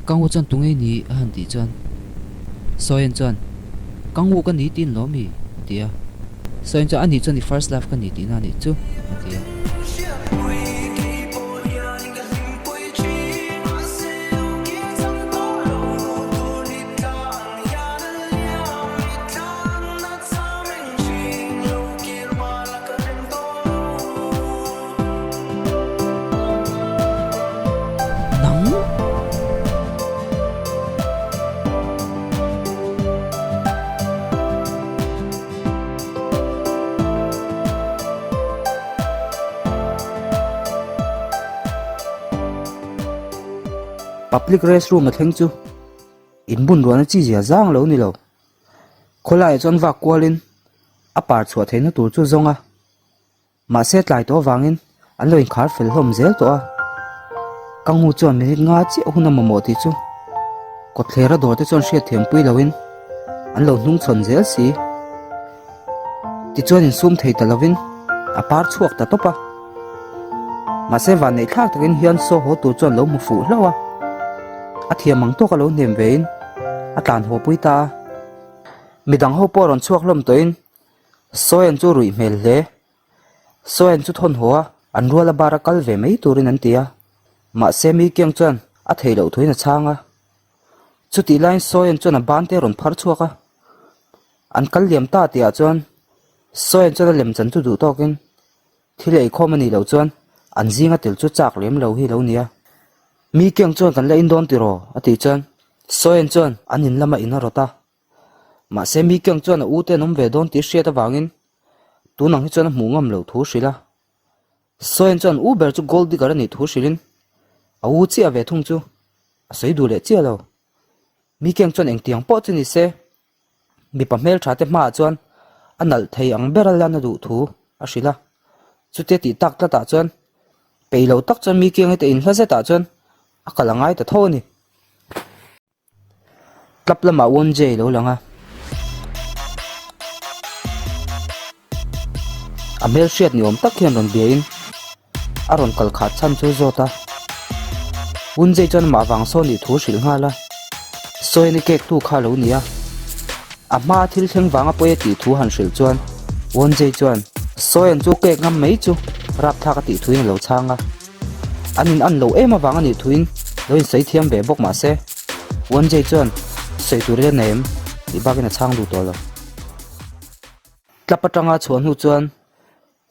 Kangwu chuan tunge i ni? a han tih chuan Soyen chuan, Kangwu ka ni tiin lawm i? a ti a. Soyen chuan, Anih chuan i first love ka ni tihna a nih chu, a ti a. Nang? Public restroom a thleng chu inbun ruahna chi zia zang lo ni lo. Khawlaiah chuan vak kualin a par chhuah theihna tur chu zawng a. Mahse tlai tawh avangin an lo inkhar fel hlawm zel tawh a, ka ngu chuan minute nga chiah hun a mamawh tih chu kawtthlera dawr te chuan hriat thiam pui loin an lo hnung chhawn zel si. Tichuan insum thei ta lovin a par chhuak ta tawp a, mahse vanneih thlak takin hian saw haw tur chuan lo hmu fuh hlauh a, a thiam ang tawk a lo hnem vein a tlan haw pui ta a, midang ho pawh rawn chhuak hlawm tawhin Sawian chu ruih hmel hle. Sawian chu thawn haw a, an rual a bar a kal ve mai turin an ti a. Mahse mi kiang chuan a theih loh thuin a chhang a. Chutih laiin Sawian chuan a ban te a rawn phar chhuak a. An kal liam ta tihah chuan Sawian chuan a lem chan chu duh tawkin thil eikhawm a nih loh chuan an zinga tel chu chak lem lo hi lo nia. Mi kiang chuan kan la in dawn tiraw? a tih chuan Sawian chuan an in lama in a rawt a. Mahse mi kiang chuan a u te an awm ve dawn tih hriat avangin tun ang hi chuan a hmuh ngam loh thu hrilh a. Sawian chuan u ber chu gold digger a nih thu hrilhin a u chiah ve thung chu a sawi duh leh chiah lo. Mi kiang chuan engtiang pawh chu ni se mipa hmeltha te hmaah chuan a nalh thei ang ber a lan a duh thu a hrilh a. Chutia tih tak tlatah chuan peih lo tak chuan mi kiang hi te inhla zetah chuan a kal a ngai ta tho a ni. Club lamah Wonjae lo lang a. A hmelhriat ni awm tak hian rawn biain a rawn kal khah chhan chu zawt a. Wonjae chuan amah vang sawn nih thu hrilh nghal a. Sawiani cake tu kha lo ni a. A hmaa thil thleng vanga pawi a tih thu han hrilh chuan Wonjae chuan Sawian chu cake ngam mai chu rapthlak a tih thuin a lo chhang a. An in an lo em avang a nih thuin lo insawi thiam ve bawk mah se, Wenjay chuan sawi tur ila nei em tih bakin a chhang duh tawh lo. Tlap atanga chhuah hnu chuan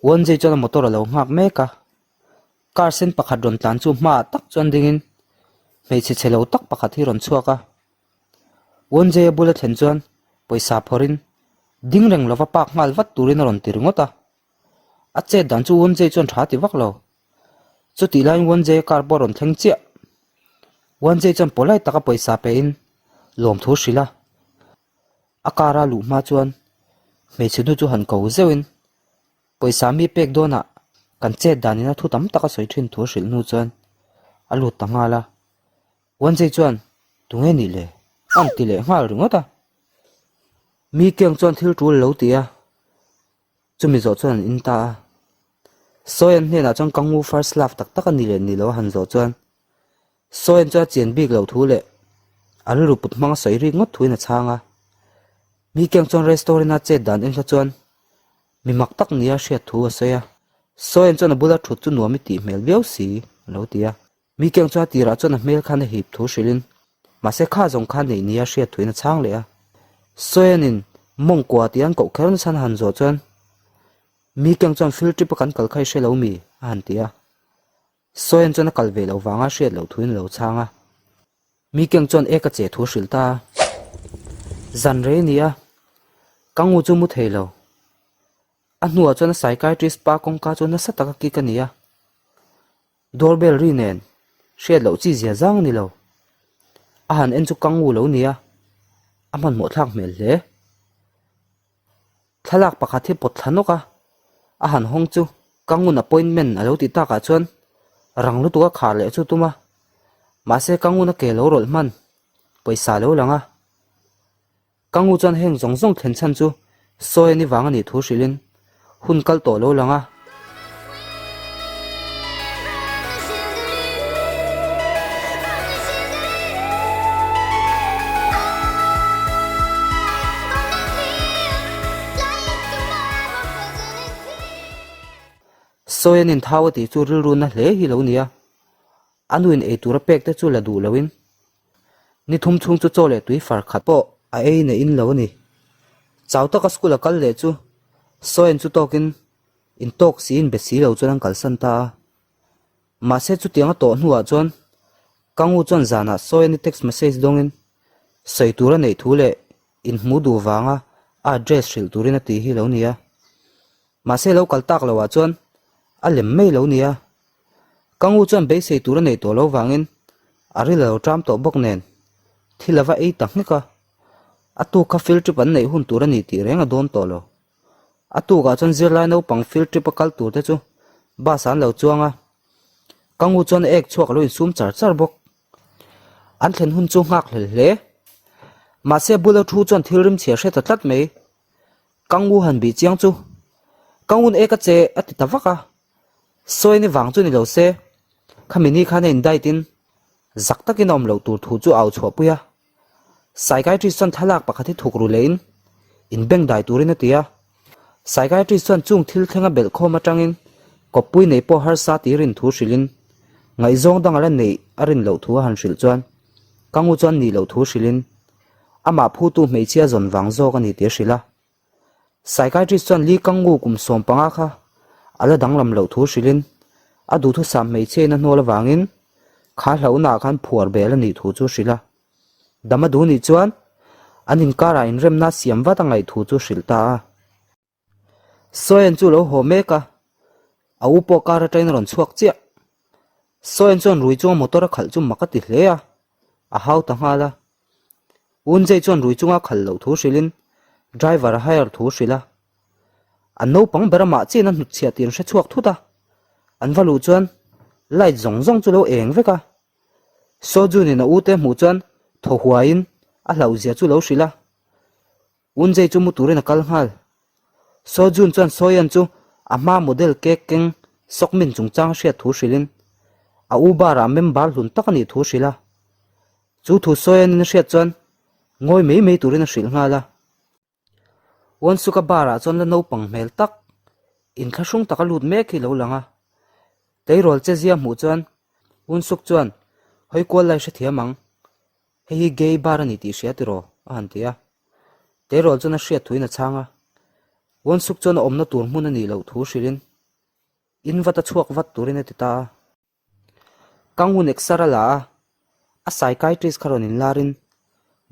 Wenjay chuan a motor a lo nghak mek a, car sen pakhat rawn tlan chu hmaah tak chuan dingin hmeichhe chhe lo tak pakhat hi rawn chhuak a. Wenjay a bula thlen chuan pawisa phawrhin ding reng lova park nghal vat turin a rawn ti ringawt a. A chet dan chu Wonjae chuan tha ti vak lo. Chutih laiin Wonjae car pawh a rawn thleng chiah. Wonjae chuan polite taka pawisa pehin lawmthu hrilh a. A car a luh hma chuan hmeichhe nu chu han ko zeuhin pawisa mi pek dawnah kan chet danin a thu tam tak a sawi thin thu a hrilh hnu chuan a lut ta nghal a. Wonjae chuan tunge nih le? A rawn ti leh nghal ringawt a. Mi kiang chuan thil tul a lo ti a. Chumi zawh chuan an in ta a. Sawian hnenah chuan ka ngu first love tak tak a ni leh ni lo a han zawh chuan Sawian chuan a chian bik loh thu leh a rilru put hmang a sawi rik ngawt thuin a chhang a. Mi kiang chuan restaurant a chet dan en kha chuan mi mak tak nia hriat thu a sawi a. Sawian chuan a bula thut chu nuam i tih hmel viau si a lo ti a. Mi kiang chuan a tirah chuan a hmel khan a hip thu hrilhin, mahse kha zawng khan neih nia hriat thuin a chhang leh a. Sawianin mawngkua tih an koh kher nasa a han zawh chuan, Mi kiang chuan field trip a kan kal kha i hre lo mi? a han ti a. Sawian chuan a kal ve loh vanga hriat loh thuin a lo chhang a. Mi kiang chuan ek a che thu hrilh ta a. Zan rei a ni a, ka ngu chu mu thei lo. A hnuah chuan a psychiatrist pa kawngka chu nasa taka kik a ni a. Doorbell ri nen hriat loh chi zia zang a ni lo. A han en chu kang ngu lo nia, a hmanhmawh thlak hmel hle. Thlalak pakhat hi pawt thla nawk a, a han hawng chu kang ngun appointment a lo tih takah chuan rang lutuk a khar leh chu tum a. Mahse kang ngun a ke lo rawlh hman pawisa lo lang a. Ka ngu chuan heng zawng zawng thlen chhan chu sawi a ni vang a nih thu hrilhin hun kal tawh lo lang a. Sawi an inthau a tih chu rilru na hle hi lo nia. A nuin eitur a pek te chu la duh loin ni thum chhung chu chaw leh tui far khat pawh a ei na in lo a ni. Chau taka school a kal leh chu Sawian chu tawkin intawk si in be si lo chuan an kalsan ta a. Mahse chutiang a tawh hnuah chuan Kangu chuan zanah Sawiani text message dawngin sawi tur a neih thu leh inhmuh duh vanga a address hrilh turin a ti hi lo nia. Mahse lo kal tak loah chuan a lem mai lo nia. Kangu chuan beisei tur a neih tawh lo vangin a ril a lo ṭam tawh bawk nen thil a va ei ta nghek a. A tuk kha field trip an neih hun tur a ni tih reng a dawn tawh lo. A tukah chuan zirlai naupang field trip a kal tur te chu bus ah an lo chuang a. Kangu chuan a ek chhuak a lo insum char char bawk. An thlen hun chu nghak hlel hle. Mahse bula thu chuan thil rimchhia hre ta tlat mai. Kangu han bih chiang chu Kangun ek a che a ti ta vak a, sawi ni vang chu ni lo se, khami ni khan a in diet in zak takin a awm loh tur thu chu a au chhuah pui a. Psychiatrist chuan thlalak pakhat hi thuk ru leh in in beng dai turin a ti a. Psychiatrist chuan chung thil thleng a belh khawm atangin kawppui nei pawh harsa tih rin thu hrilh in ngaihzawng dang a la neih a rin loh thu a han hrilh chuan Kangu chuan nih loh thu hrilh in Amah phutu hmeichhia zawn vang zawk a ni tih a hrilh a. Psychiatrist chuan Lee Kang-woo kum 15 kha a la danglam loh thu hrilhin a duhthusam hmeichhia in a hnual avangin kha hlauhnaah khan phuar bel a nih thu chu a hrilh a. Dam a duh nih chuan an inkarah inremna siam vat a ngaih thu chu a hrilh ta a. Soen chu lo haw mek a, a u pawh car atangin a rawn chhuak chiah. Soen chuan rui chunga motor a khalh chu mak a ti hle a, a hau ta nghal a. Unjay chuan rui chunga a khalh loh thu hrilhin driver a hire thu hrilh a. An naupang ber amah chian a hnutchhiah tih an hre chhuak thut a, an va luh chuan light zawng zawng chu lo eng vek a. Sojunin a ute hmuh chuan thaw huaiin a hlauhzia chu lo hrilh a. Unjay chu mu turin a kal nghal. Sojun chuan Soyeon chu a hma model cake keng Sokmin chungchang hriat thu hrilhin a u bar-ah member hlun tak a nih thu hrilh a. Chu thu Soyeon-in a hriat chuan ngawi mai mai turin a hrilh nghal a. Wonsuka bar-ah chuan la naupang hmel tak, inthlahrung taka lut mek hi lo lang a. Tleirawl chezia hmuh chuan Wonsuk chuan hawi kual lai hrethiam ang. Hei hi gay bar a ni tih hria tiraw? a han ti a. Tleirawl chuan a hriat thuin a chhang a. Wonsuk chuan a awmna tur hmun a nih loh thu hrilhin in vat a chhuak vat turin a ti ta a. Kang hun eksar a la a, a psychiatrist kha rawn inlarin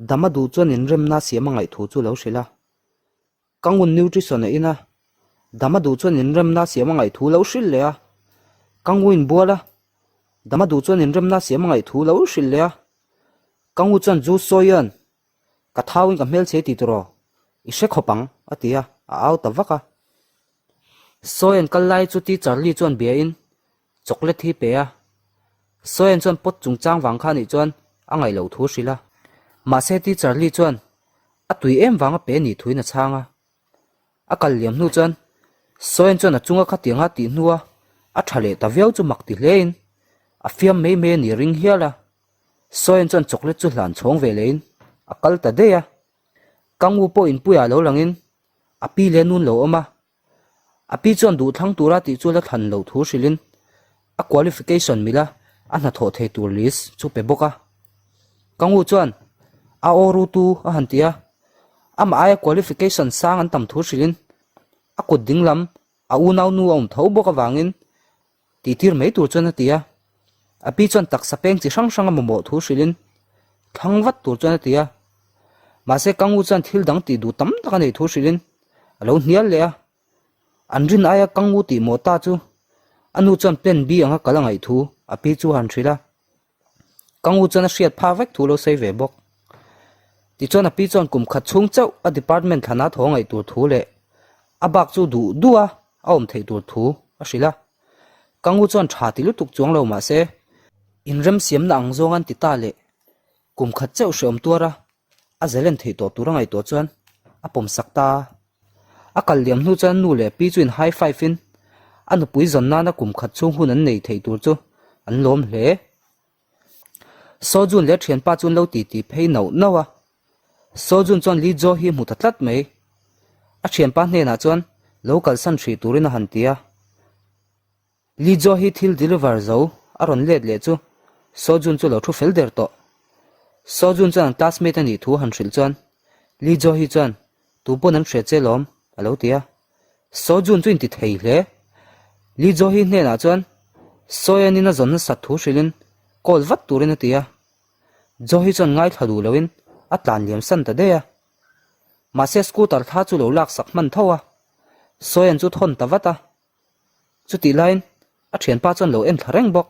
dam a duh chuan inremna siam a ngaih thu chu lo hrilh a. Ka ngun nutrition a in a, dam a duh chuan inremna siam a ngaih thu lo hrilh leh a. Ka ngu inbual a, dam a duh chuan inremna siam a ngaih thu lo hrilh leh a. Ka ngu chuan Ju Soyeon, ka thauin ka hmelchhe ti tawh, i hre khawp ang, a ti a, a au ta vak a. Soyeon kal lai chu teacher Lee chuan bia in chocolate hi pe a. Soyeon chuan pot chungchang vang kha nih chuan a ngaih loh thu hrilh a. Mahse teacher Lee chuan A tui em vanga pe nih thuin a chhang a. A kal liam hnu chuan Soen chuan a chunga khatianga tih hnua a tha leh ta viau chu mak ti hlein a fiam mai mai a ni ring hial a. Soen chuan chocolate chu hlan chhawng ve lehin a kal ta daih a. Kangwu pawh inpuiah lo langin a pi leh nun lo awm a. A pi chuan duh thlang tura tih chu la thlan loh thu hrilhin a qualification mila a hnathawh thei tur list chu pe bawk a. Ka ngu chuan a aw rutu a han ti a, amah aia qualification sang an tam thu hrilhin a kut dinglam a unaunu a awm tho bawk avangin Tihtir mai tur chuan a ti a. A pi chuan taksa peng chi hrang hrang a mamawh thu hrilhin thlang vat tur chuan a ti a. Mahse Kangu chuan thil dang tih duh tam tak a neih thu hrilhin a lo hnial leh a. An rin aia Kangu tih mawh ta chu a nu chuan plan B anga kal a ngaih thu a pi chu a han hrilh a. Kangu chuan a hriat phak vek thu lo sawi ve bawk. Tichuan a pi chuan kum khat chhung chauh a department thlana thaw ngaih tur thu leh a bak chu duh duh a a awm theih tur thu a hrilh a. Kangu chuan tha ti lutuk chuang lo mahse inremsiamna ang zawng an ti ta leh kum khat chauh hreawm tuar a a zalen theih tawh tur a ngaihtuah chuan a pawm sak ta a. A kal liam hnu chuan nu leh pi chu in high five in a nupui zawn nana kum khat chhung hun an nei thei tur chu an lawm hle. Sojun leh thianpa chu an lo titi phei nauh nauh a. Sojun chuan Lee Jo hi hmu ta tlat mai. A thianpa hnenah chuan lo kalsan hrih turin a han ti a. Lee Jo hi thil deliver zo a rawn let leh chu Seo Jun chu lo thu fel der tawh. Seo Jun chuan an classmate a nih thu han hrilh chuan Lee Jo hi chuan Tu pawn an hria che lawm a lo ti a. Seo Jun chu inti thei hle. Lee Jo hi hnenah chuan Soyeon-in a zawn nasat thu hrilhin call vat turin a ti a. Jo hi chuan ngaithla duh loin a tlan liam san ta daih a. Mahse scooter thla chu lo laksak hman tho a, Soyeon chu thawn ta vat a. Chutih laiin a thianpa chuan lo en thla reng bawk.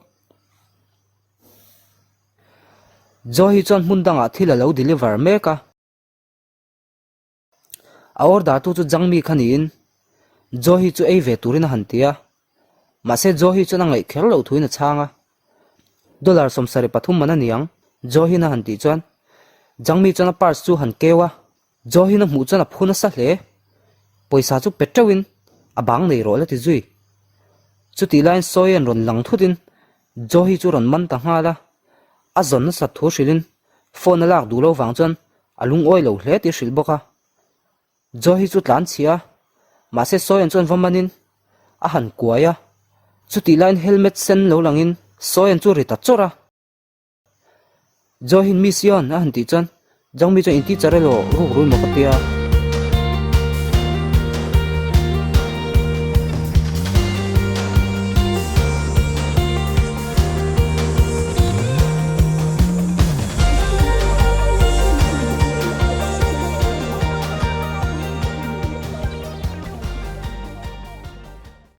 Joe hi chuan hmun dangah thil a lo deliver mek a. A order tu chu Jangmi kha niin Joe hi chu ei ve turin a han ti a. Mahse Joe hi chuan a ngaih kher loh thuin a chhang a. Dollar 73 man a niang Joe hian a han tih chuan Jangmi chuan a purse chu han keu a. Joe hian a hmuh chuan a phu nasa hle. Pawisa chu pe teuhin a bang nei rawh la ti zui. Chutih laiin Sawian rawn lang thutin Joe hi chu rawn man ta nghal a. A zawn nasat thu hrilhin phone a lak duh lo vang chuan a lungawi lo hle tih a hrilh bawk a. Joe hi chu tlan chhia a, mahse Sawian chuan va manin a han kuai a. Chutih laiin helmet sen lo langin Sawian chu ri ta chawrh a. Joe hian Miss Yeon a han tih chuan Jangmi chuan in teacher elaw ruk rui maw ka tia.